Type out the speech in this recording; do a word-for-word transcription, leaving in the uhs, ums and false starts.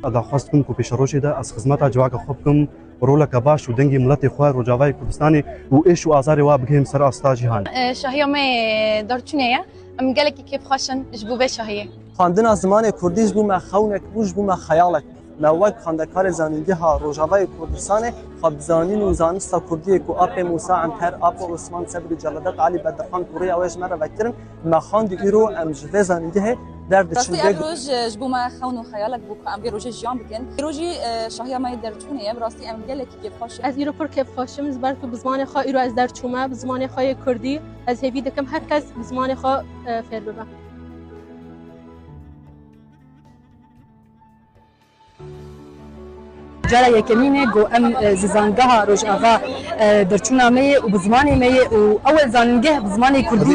Ez daxwaz dikim ku pêşerojê de ez xizmeta civaka xwe bikim, roleke baş û dengê miletê xwe Rojavayê Kurdistanê û êş û azarê wa bigihêm ser asta cîhanê. E, şahiya me derçûnê ye. Em gelekî kêfxweş in ji bo vê şahiyê. Xwendina zimanê kurdî ji bo me xewnek bû, ji bo me xeyalek. Me wek xwendekarê zanîngeha Rojavayê Kurdistanê xwe bi zanîn û zanista kurdî yê ku Apê Mûsa Enter, Apo Osman Sebrî, Celadet Elî, Bedirxan Kurî ew ê ji me re vekirin, me xwend û îro em ji vê zanîngehê derdiçin. Rastî ev roj, e, ji bo me xewn û xeyalek bû ku em vê rojê jiyan bikin. Îro jî, e, şahiya me yê derçûnê ye. Bi rastî em gelekî kêfxweş in. Ez îro pir kêfxweş im, ji ber ku bi zimanê xwe îro ez derçûme, bi zimanê xwe yê kurdî. Ez hêvî dikim her kes bi zimanê xwe, e, fêr bibe. Cara yekemîn e ku em, e, zizangeha Rojava, e, derçûna me ye û bi zimanê me ye û ewel zanîngeh bi zimanê kurdî